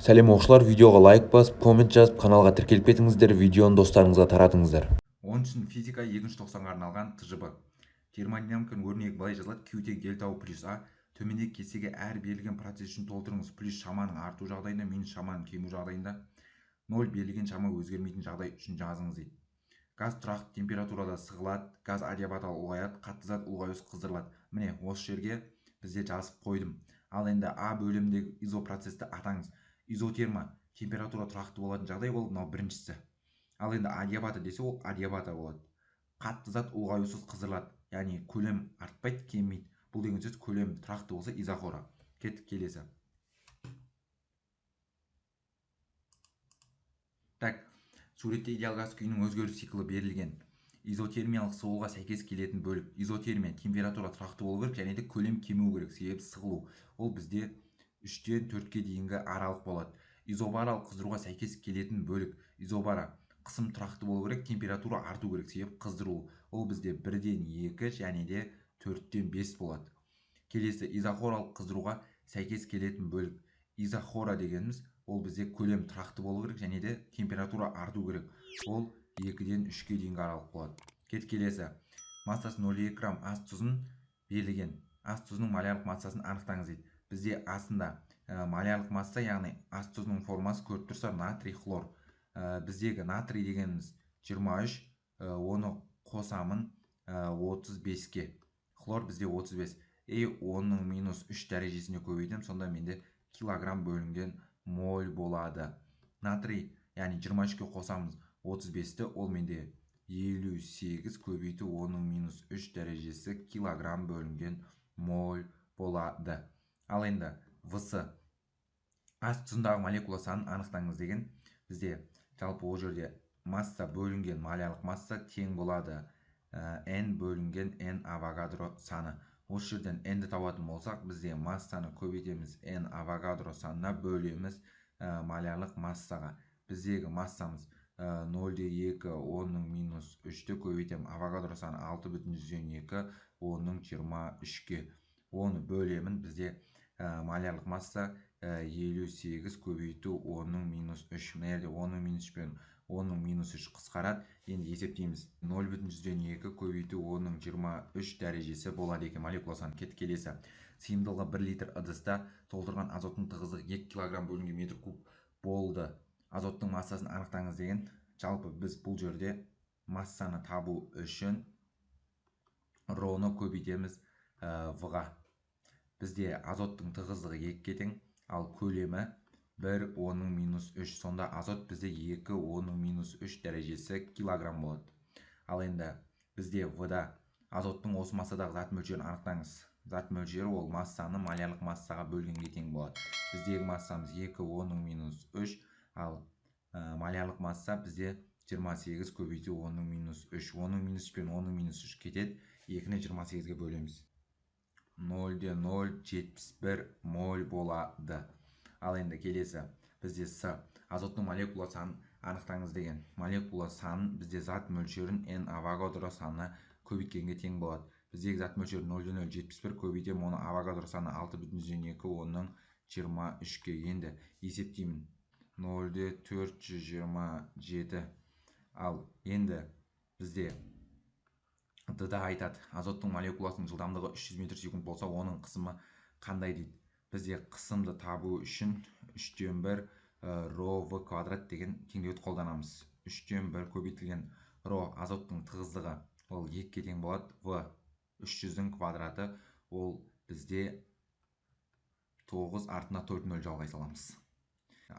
Сәлем, оқушылар! Видеоға лайк басып, коммент жазып, каналға тіркеліп кетіңіздер, видеоны достарыңызға таратыңыздар. 10 физика екінші тоқсанға арналған ТЖБ. Термодинамиканың өрнегі былай жазылады: Q тең дельта U плюс А. Төмендегі кестеге әр берілген процесс үшін толтырыңыз. Плюс шаманың арту жағдайында, минус шаманың кему жағдайында, 0 берілген шама өзгермейтін жағдай үшін жазыңыз дейді. Газ тұрақты температурада сығылады, газ адиабаталы ұлғаяды, қатты зат ұлғаюсыз қыздырылады. Міне, осы жерге бізде жазып қойдым. Ал енді А бөліміндегі изопроцесті атаңыз. Изотерма температура тұрақты болатын жағдай, ол мынау біріншісі. Ал енді адиабата десе, ол адиабата болады. Қатты зат ұлғаюсыз қыздырылады, яғни көлем артпайды, кемімейді. Бұл деген сөз көлем тұрақты болса, изохора. Кеттік келесі. Так, суретте идеал газ күйінің өзгеру циклі берілген. Изотермиялық сығылуға сәйкес келетін бөлік. Изотермия температура тұрақты болу керек және де көлем кемуі керек, себебі сығылу. Ол бізде 3-тен 4-ке дейінгі аралық болады. Изобаралық қыздыруға сәйкес келетін бөлік. Изобара қысым тұрақты болу керек, температура арту керек, себебі қыздыру. Ол бізде 1-ден 2 және де 4-тен 5 болады. Келесі изохоралық қыздыруға сәйкес келетін бөлік. Изохора дегеніміз ол бізде көлем тұрақты болу керек және де температура арту керек. Ол 2-ден 3-ке дейінгі аралық болады. Кет келесі. Массасы 0,2 грамм ас тұзын берілген. Ас тұзының малярлық массасын анықтаңыз дейді. Бізде астында малярлық масса, яғни ас тұзының формасы көріп тұрсыздар, натрий хлор. Біздегі натрий дегеніміз 23, оны қосамын 35-ке. Хлор бізде 35. И оның минус 3 дәрежесіне көбейтемін, сонда менде килограмм бөлінген моль болады. Натрий, яғни 23-ке қосамыз 35-ті, ол менде 58 көбейту оның минус 3 дәрежесі килограмм бөлінген моль болады. Ал енді ВС ас тұзындағы молекула санын анықтаңыз деген. Бізде жалпы ол жерде масса бөлінген малярлық масса тең болады N бөлінген N Авогадро саны. Осы жерден N-ді табатын болсақ, бізде массаны көбейтеміз N Авогадро санына бөлеміз малярлық массаға. Біздегі массамыз 0,2 оның минус 3-ті көбейтемін. Авогадро саны 6,2 оның 23-ке. Оны бөлемін, бізде малярлық масса 58 көбейту оның минус 3. Мына жерде оның минус 3 пен оның минус 3 қысқарады. Енді есептейміз. 0,2 көбейту оның 23 дәрежесі болады екен молекула саны. Кет келесі. Сыйымдылығы 1 литр ыдыста толтырған азоттың тығыздығы 2 килограмм бөлінген метр куб болды. Азоттың массасын анықтаңыз деген. Жалпы біз бұл жерде массаны табу үшін роны көбейтеміз В-ға. Бізде азоттың тығыздығы 2-ге тең, ал көлемі 1 оның минус 3. Сонда азот бізде 2 оның минус 3 дәрежесі килограмм болады. Ал енді бізде В-да азоттың осы массадағы зат мөлшерін анықтаңыз. Зат мөлшері ол массаны малярлық массаға бөлгенге тең болады. Біздегі массамыз 2 оның минус 3, ал малярлық масса бізде 28 көбейту оның минус 3. Оның минус 3 пен оның минус 3 кетеді. 2-ні 28-ге бөлеміз. 0,071 моль болады. Ал енді келесі бізде С. Азоттың молекула санын анықтаңыз деген. Молекула санын бізде зат мөлшерін N Авогадро санына көбейткенге тең болады. Біздегі зат мөлшері 0,071 көбейтемін, оны Авогадро саны 6,2 оның 23-ке. Енді есептеймін. 0,427. Ал енді бізде Д-да айтады, азоттың молекуласының жылдамдығы 300 метр секунд болса, оның қысымы қандай дейді. Бізде қысымды табу үшін 3-тен 1 ро в квадрат деген теңдеуді қолданамыз. 3-тен 1 көбейтілген ро азоттың тығыздығы ол 2-ге тең болады. В 300-дің квадраты ол бізде 9 артына 4 0 жалғай саламыз.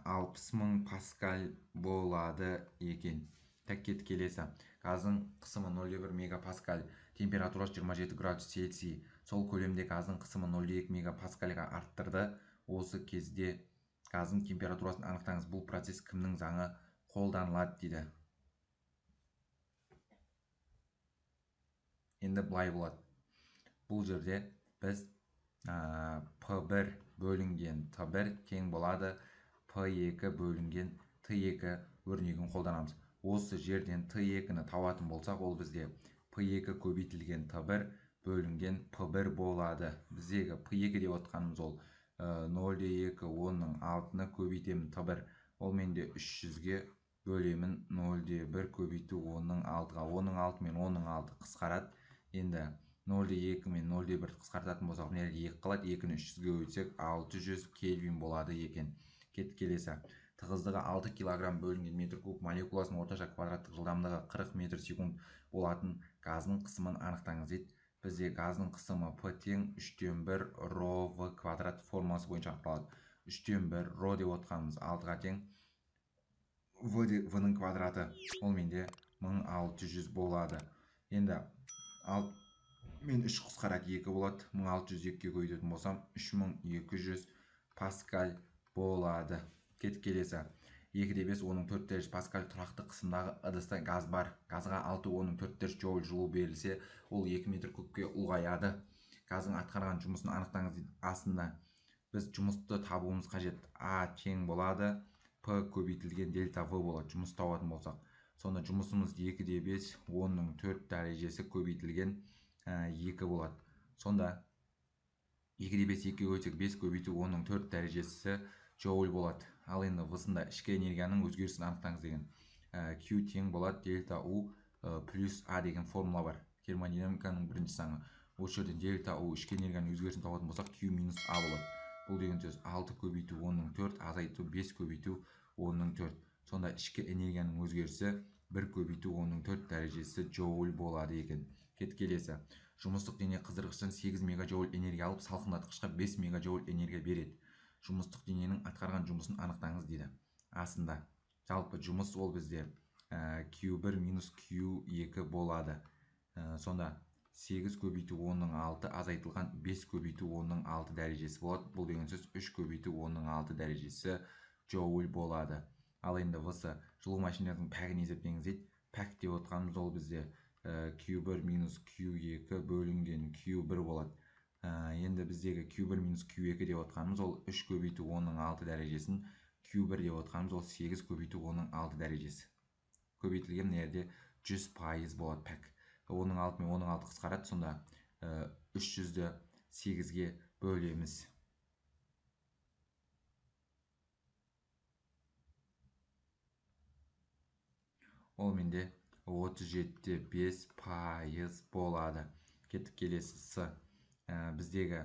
60 мың паскаль болады екен. Так, кет келесі. Газдың қысымы 0,1 мегапаскаль, температурасы 27 градус Цельсий. Сол көлемде газдың қысымы 0,2 мегапаскальға арттырды. Осы кезде газдың температурасын анықтаңыз. Бұл процесс кімнің заңы қолданылады дейді. Енді былай болады. Бұл жерде біз P1 бөлінген T1 тең болады P2 бөлінген T2 өрнегін қолданамыз. Осы жерден T2-ні табатын болсақ, ол бізде P2 көбейтілген T1 бөлінген P1 болады. Біздегі P2 деп отқанымыз ол 0,2 10-ның 6-ны көбейтемін Т1. Ол менде 300-ге бөлемін 0,1 көбейту 10-ның 6-ға. 10-ның 6 мен 10-ның 6 қысқарады. Енді 0,2 мен 0,1 қысқартатын болсақ, мына жерде 2 қалады. 2-ні 300-ге бөлсек 600 кельвин болады екен. Кеттік келесі. Тығыздығы 6 килограмм бөлінген метр куб молекуласының орташа квадраттық жылдамдығы 40 метр секунд болатын газдың қысымын анықтаңыз дейді. Бізде газдың қысымы P тең 3,1 ро В квадрат формуласы бойынша анықталады. 3,1 ро деп отқанымыз 6-ға тең В-ның квадраты. Ол менде 1600 болады. Енді мен 3 қысқарады 2 болады. 1602-ге көбейтетін болсам 3200 паскаль болады. Кеттік келесі. 2,5 10-ның 4 дәрежесі паскаль тұрақты қысымдағы ыдыста газ бар. Газға 6 10-ның 4 дәрежесі джоуль жылу берілсе, ол 2 метр кубке ұлғаяды. Газдың атқарған жұмысын анықтаңыз дейді. Астында біз жұмысты табуымыз қажет. А тең болады, П көбейтілген дельта В болады. Жұмыс табатын болсақ, сонда жұмысымыз 2,5 10-ның 4 дәрежесі көбейтілген 2 болады. Сонда 2,5 2-ге көбейтсек 5 көбейту 10-ның 4 дәрежесі джоуль болады. Ал енді В-сында ішкі энергияның өзгерісін анықтаңыз деген. Q тең болады дельта U плюс А деген формула бар. Термодинамиканың бірінші заңы. Осы жерден дельта U ішкі энергияның өзгерісін табатын болсақ, Q минус А болады. Бұл деген сөз 6 көбейту 10-ның 4 азайту 5 көбейту 10-ның 4. Сонда ішкі энергияның өзгерісі 1 көбейту 10-ның 4 дәрежесі джоуль болады екен. Кеттік келесі. Жұмыстық дене қыздырғыштан 8 мегаджоуль энергия алып, салқындатқышқа 5 мегаджоуль энергия береді. Жұмыстық дененің атқарған жұмысын анықтаңыз дейді. Астында жалпы жұмыс ол бізде Q1 минус Q2 болады. Сонда 8 көбейту 10-ның 6 азайтылған 5 көбейту 10-ның 6 дәрежесі болады. Бұл деген сөз 3 көбейту 10-ның 6 дәрежесі джоуль болады. Ал енді В-сы жылу машинасының пәгін есептеңіз дейді. Пәк деп отқанымыз ол бізде Q1 минус Q2 бөлінген Q1 болады. Енді біздегі Q1 минус Q2 деп отқанымыз ол 3 көбейту 10-ның 6 дәрежесін, Q1 деп отқанымыз ол 8 көбейту 10-ның 6 дәрежесі. Көбейтілген мына жерде 100% болады пәк. 10-ның 6 мен 10-ның 6 қысқарады, сонда 300-ді 8-ге бөлеміз. Ол менде 37,5% болады. Кеттік келесі С. Біздегі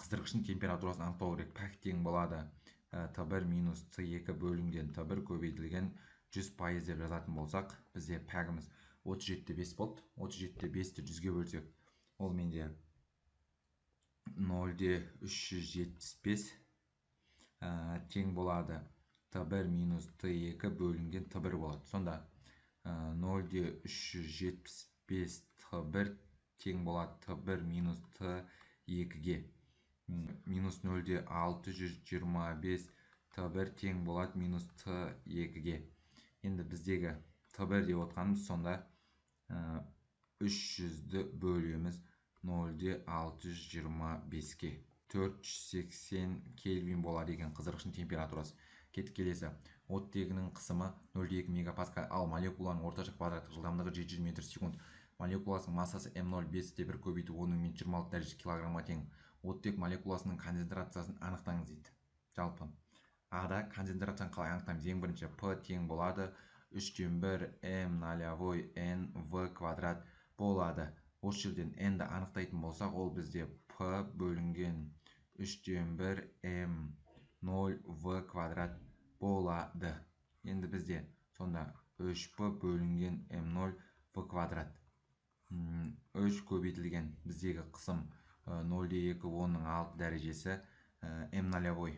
қыздырғыштың температурасын анықтау керек. Пәк тең болады. Т1 минус Т2 бөлінген Т1 көбейтілген 100% деп жазатын болсақ, бізде пәгіміз 37,5 болды. 37,5-ті 100-ге бөлсек, ол менде 0,375 тең болады. Т1 минус Т2 бөлінген Т1 болады. Сонда 0,375 Т1 тең болады Т1 минус Т2-ге. Минус 0,625 Т1 тең болады минус Т2-ге. Енді біздегі Т1 деп отқанымыз сонда 300-ді бөлеміз 0,625-ке. 480 кельвин болады екен қыздырғыштың температурасы. Кеттік келесі. Оттегінің қысымы 0,2 мегапаскаль, ал молекуланың орташа квадраттық жылдамдығы 700 метр секунд. Молекуласының массасы М0 5,1 көбейту 10-ның минус 26 дәрежесі килограммға тең. Оттек молекуласының концентрациясын анықтаңыз дейді. Жалпы А-да концентрацияны қалай анықтаймыз? Ең бірінші П тең болады 3,1 М нолевой Н В квадрат болады. Осы жерден Н-ді анықтайтын болсақ, ол бізде П бөлінген 3,1 М 0 В квадрат болады. Енді бізде сонда 3П бөлінген М0 В квадрат. 3 көбейтілген біздегі қысым 0,2 10-ның 6 дәрежесі, М нолевой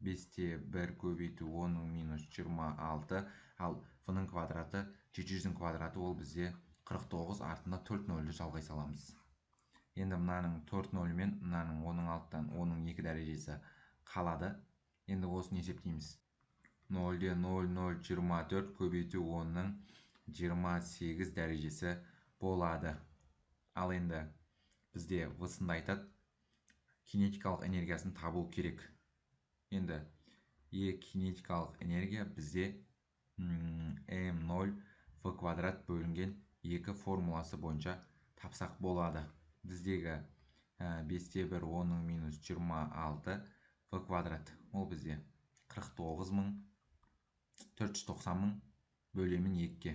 5,1 көбейту 10-ның минус 26, ал В-ның квадраты 700-дің квадраты ол бізде 49, артында 4 нөлді жалғай саламыз. Енді мынаның 4 нөлі мен мынаның 10-ның 6-тан 10-ның 2 дәрежесі қалады. Енді осыны есептейміз. 0,0024 көбейту 10-ның 28 дәрежесі болады. Ал енді бізде В-сында айтады, кинетикалық энергиясын табу керек. Енді Е кинетикалық энергия бізде М0 В квадрат бөлінген 2 формуласы бойынша тапсақ болады. Біздегі 5,1 10-ның минус 26 в квадрат. Ол бізде 49 мың 490 мың бөлемін 2-ге.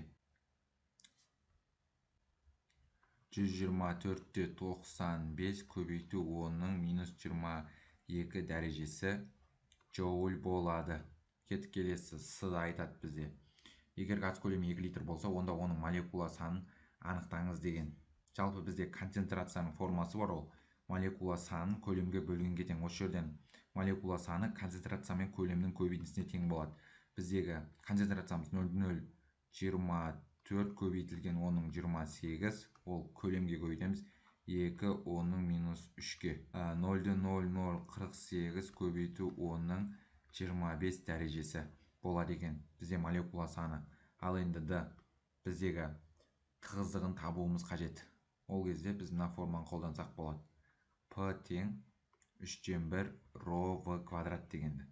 124,95 көбейту 10-ның минус 22 дәрежесі джоуль болады. Кеттік, келесі С айтады бізде. Егер газ көлемі 2 литр болса, онда оның молекула санын анықтаңыз деген. Жалпы бізде концентрацияның формасы бар, ол молекула санын көлемге бөлгенге тең. Осы жерден молекула саны концентрация мен көлемнің көбейтіндісіне тең болады. Біздегі концентрациямыз 0,024 көбейтілген 10-ның 28, ол көлемге көбейтеміз 2 10-ның минус 3-ке. 0,0048 көбейту 10-ның 25 дәрежесі болады екен бізде молекула саны. Ал енді Д біздегі тығыздығын табуымыз қажет. Ол кезде біз мына форманы қолдансақ болады. П тең 3,1 ро в квадрат дегенді.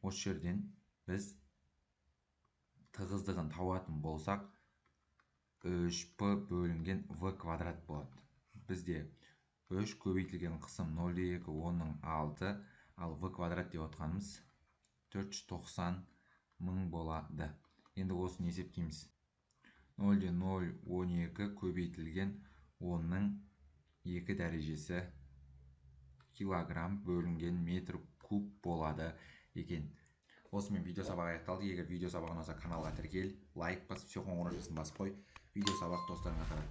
Осы жерден біз тығыздығын табатын болсақ, 3П бөлінген в квадрат болады. Бізде 3 көбейтілген қысым 0,2 10-ның 6, ал в квадрат деп отқанымыз 490 мың болады. Енді осыны есептейміз. 0,012 көбейтілген 10-ның 2 дәрежесі килограмм бөлінген метр куб болады екен. Осымен видео сабақ аяқталды. Егер видео сабақ ұнаса, каналға тіркел, лайк басып, все қоңыраушасын басып қой. Видео сабақ достарыңа тарат.